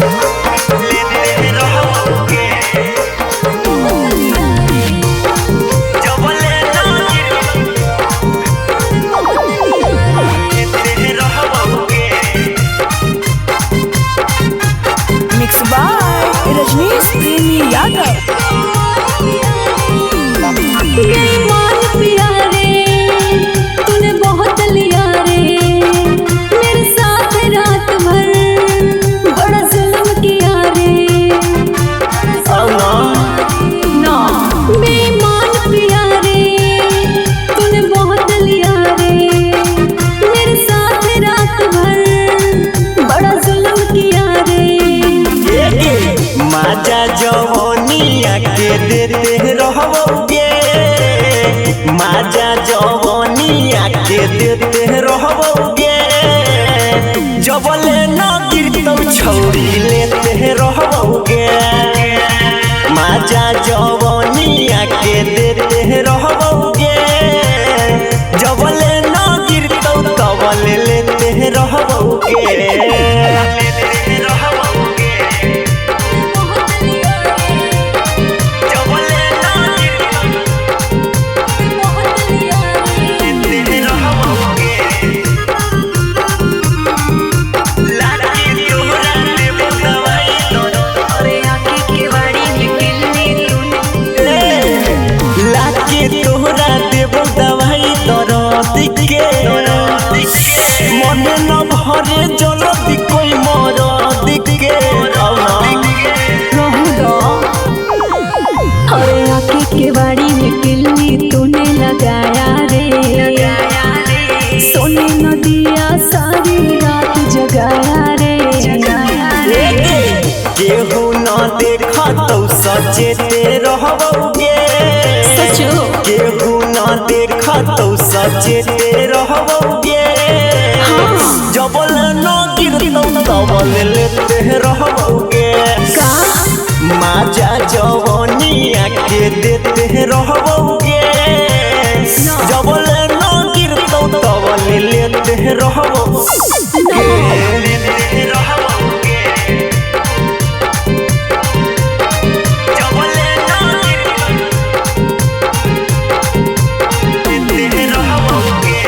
लेते रहोगे जबले ना लेते रहोगे। मिक्स बाय रजनीश प्रेमी यादव। बेईमान पिया रे, तूने बहुत लिया रे, मेरे साथ रात भर बड़ा जुल्म किया रे। ना बेईमान पिया रे, तूने बहुत लिया रे, मेरे साथ रात भर बड़ा जुल्म किया रे। माजा जवनिया के देते रहोगे, माजा जवनिया के देते रहोगे, जबले ना गिरतौ छौरी लेते रहोगे। माजा जवनिया के देते रहोगे, जबले ना गिरतौ तबले लेते रहोगे। लेते रहोगे जबले ना गिरतौ लेते रहोगे। लाके तोहरा देबो दवाई लाके तोहरा देबो दवाई दरद के, मन न भरे जलदी कोई मरद के। अरे आके के बाड़ी में किल्ली तूने लगाया रे, सोने न दिया सारी रात जगाया रे। केहू न देखतौ सचेते रहोगे, सचो। केहू न देखतौ सचेते रहोगे, जबल न गिरतौ तबल लेते रहोगे। का माजा जवनिया के देते रहोगे, जबल न गिरतौ तबल लेते रहोगे। लेते रहोगे जबले ना गिरतौ लेते रहोगे।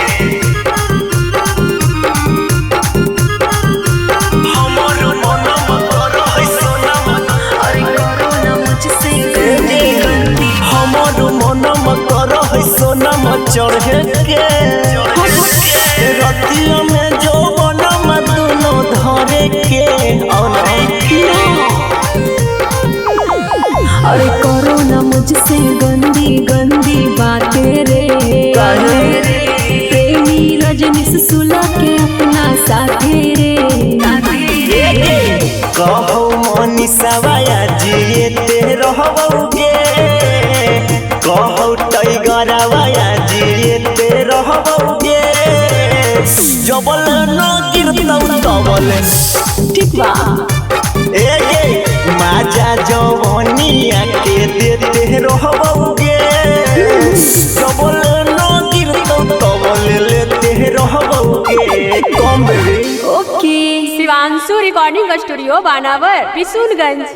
हमर मनम करहै सोनम, हमर मनम करहै सोनम चढ़े के, रतिया में जो बनम दुनो धरे के। अरे करो ना मुझसे गंदी गंदी बातें रे, प्रेमी रजनीश सुला के अपना साथे रे। कहो मनीषावाया जिएते रहोगे, कहो टाइगरवाया जिएते रहोगे, जबल न गिरतौ तबल ठीक बा। ए गे माजा जवनिया के देते रहोगे, जबल न गिरतौ तबल लेते रहोगे। कम baby. Okay. Shivanshu recording studio Banawar Bishunganj.